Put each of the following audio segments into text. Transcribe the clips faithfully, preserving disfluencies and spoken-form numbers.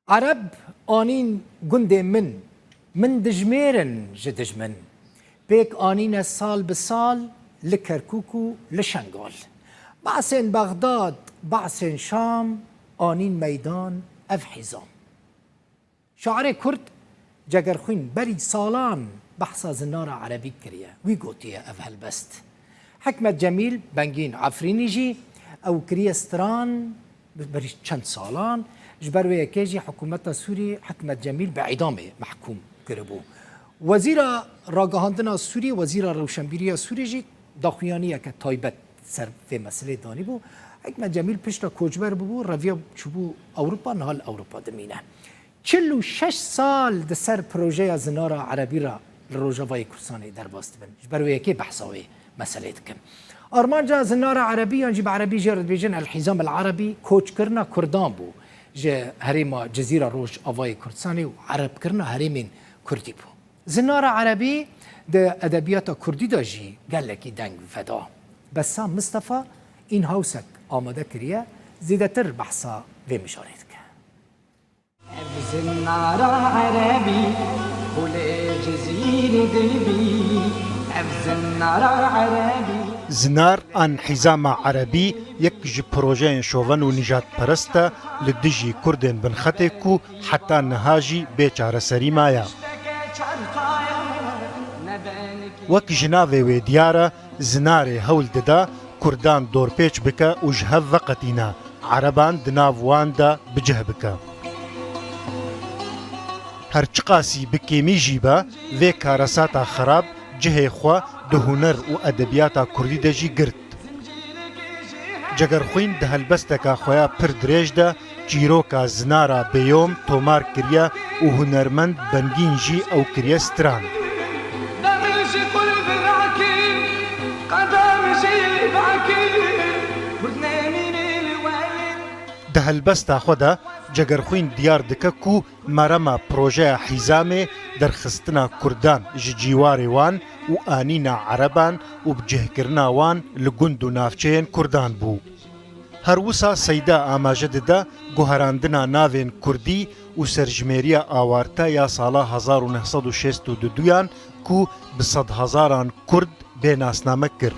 Ereb anîn gundê min, min dijmêrin ji dijmin. Pêk anîne sal bi sal li Kerkûk û li Şengal. Behsên Bexdad, behsên Şam anîn meydan ev hîzam. Şairê Kurd Cegerxwîn berî salan behsa Zinara Erebî kiriye. Wî gotiye ev helbest. Hikmet Cemîl Bengîn Efrînî jî ew kiriye stran, berî çend salan, ji ber wê yekê jî hikûmeta Sûrî Hikmet Cemîl bi îdamê mehkûm kiribû. Wezîra Ragihandina Sûrî, Wezîra Rewşenbîriya Sûrî jî daxuyaniyeke taybet ser vê meselê danîbû. Hikmet Cemîl pişta koçber bûbû, reviya çûbû Ewropa, niha li Ewropa dimîne. Çil û şeş sal di ser projeya Zinara Erebî re li Rojavayê Kurdistanê derbas dibin. Ji ber wê yekê behsa wê meselê dikin. Armanca Zinara Erebî, yan jî bi erebî jê re dibêjin El-Hîzam El-Erebî, koçkirina Kurdan bû ji herêma Cizîra Rojavayê Kurdistanê û erebkirina herêmên Kurdî bû. Zinara Erebî di edebiyata Kurdî de jî gelekî deng veda. Bessam Mistefa Inhousek amade kiriye, zêdetir behsa vê mijarê dike. Ev zinara erebî, xulê Cizîrê dibî. Ev zinara erebî. Zinar an hîzama erebî yek ji projeyên şoven û nijadperest e li dijî Kurdên binxetê ku heta niha jî bê çareserî maye. Wek ji navê wê diyar e, Zinarê hewl dida Kurdan dorpêç bike û ji hev veqetîne, Ereban di nav wan de bi cih bike. Her çiqasî bi kêmî jî be, vê karesata xerab cihê xwe di huner û edebiyata kurdî de jî girt. Cegerxwîn di helbesteka xwe ya pir dirêj de çîroka Zinara Bêyom tomar kiriye û hunermend Bengîn jî ew kiriye stran. Di helbesta xwe de Cegerxwîn diyar dike ku merema projeya Hîzamê derxistina Kurdan ji cîwarê wan û anîna Ereban û bicihkirina wan li gund û navçeyên Kurdan bû. Her wisa Seyda amaje dide guherandina navên Kurdî û serjimêriya awarte ya sala hezar û neh sed û şêst û duduyan ku bi sedhezaran Kurd bê nasname kir.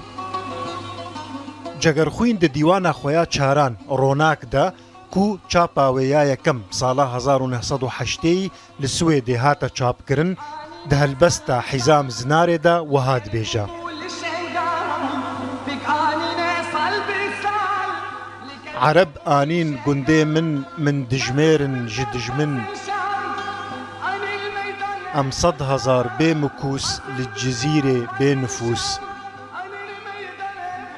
Cegerxwîn di dîwana xwe ya çaran Ronak de ku çapa wê ya yekem sala hezar û neh sed û heştê li Swêdê hate çapkirin, di helbesta Hîzam Zinarê de wiha dibêje. Ereb anîn gundê min, min dijmêrin ji dijmin. Em sed hezar bê mikûs li Cizîrê bê nifûs.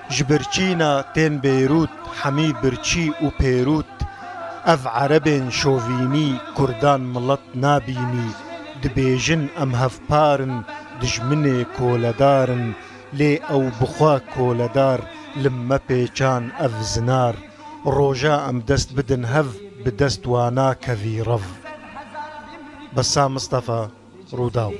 Ji birçîna tên Beyrût, hemî birçî û pêrût. Ev erebên şovînî Kurdan milet nabînî. Dibêjin em hevpar in, dijminê koledar in. Lê ew bi xwe koledar li me pêçan ev zinar. Roja em dest bidin hev, bi dest wa nakevî rev. Bessam Mistefa, Rûdaw.